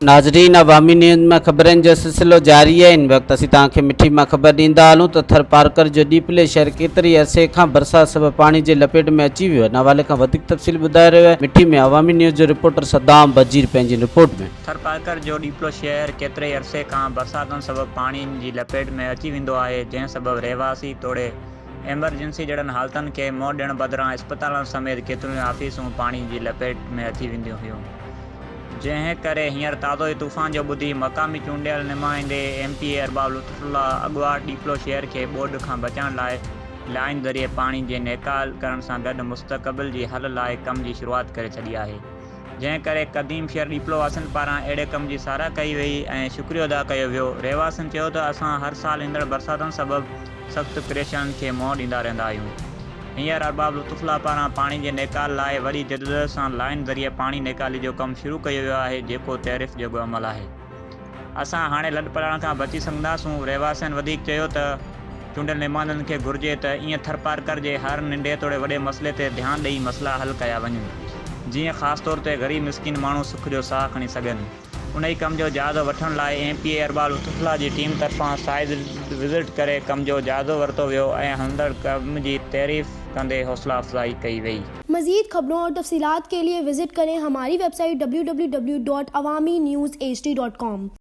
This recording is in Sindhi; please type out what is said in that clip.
ناظرين عوامي نيوز ۾ خبرن جو سلسلو جاري آهي هن وقت اسين توهان کي مٺي مان خبر ڏيندا هلون ته ٿرپارڪر جو ڏيپلي شهر ڪيتري عرصي کان برسات سبب پاڻي جي لپيٽ ۾ اچي ويو آهي ان حوالي کان وڌيڪ تفصيل ٻڌائي رهيو آهي مٺي ۾ عوامي نيوز جو رپورٽر صدام بجير پنهنجي رپورٽ ۾. ٿرپارڪر جو ڏيپلو شهر ڪيتري عرصي کان برساتن سبب پاڻي جي لپيٽ ۾ اچي ويندو آهي جنهن سبب رهواسي توڙي ايمرجنسي جهڙن حالتن کي منهن ڏيڻ بدران اسپتالن سميت ڪيتريون ئي آفيسون پاڻي جي لپيٽ ۾ اچي وينديون هيون. جنهن ڪري هينئر تازو ئي طوفان جو ٻڌي مقامي چونڊيل نمائندي M P A Arbab Lutfullah اڳواٽ ڏيپلو شهر کي ٻوڏ کان بچائڻ لاء لائين ذريعي پاڻي جي نيڪال ڪرڻ سان گڏ مستقبل جي حل لاء ڪم جي شروعات ڪري ڇڏي آهي جنهن ڪري قديم شهر ڏيپلو واسين پاران اهڙي ڪم جي ساراهه ڪئي وئي ۽ شڪريو ادا ڪيو ويو رهواسين چيو ته اسان هر سال ايندڙ برساتن سبب سخت پريشانين کي منهن ڏيندا رهندا آهيون. هينئر ارباب لطف الله پاران پاڻي جي نيڪال لاء وڏي جدوجهد سان لائين ذريعي پاڻي نيڪالي جو ڪم شروع ڪيو ويو آهي جيڪو تعريف جوڳو عمل آهي. اسان هاڻي لڏپلاڻ کان بچي سگهنداسون. رهواسين وڌيڪ چيو ته چونڊيل نمائندن کي گهرجي ته ائين ٿرپارڪر جي هر ننڍي توڙي وڏي مسئلي تي ڌيان ڏئي مسئلا حل ڪيا وڃن جيئن خاص طور تي غريب مسڪين ماڻهو سک جو ساهه کڻي سگهن. انهي ڪم جو جائزو وٺڻ لاء M P A Arbab Lutfullah جي ٽيم طرفان سائيٽ وزٽ ڪري ڪم جو جائزو ورتو ويو ۽ هلندڙ ڪم جي تعريف ڪندي حوصلا افزائي ڪئي وئي. مزيد خبرون اور تفصيلات کے لئے وزٽ کریں ہماری website W W W dot Awami news H D dot com.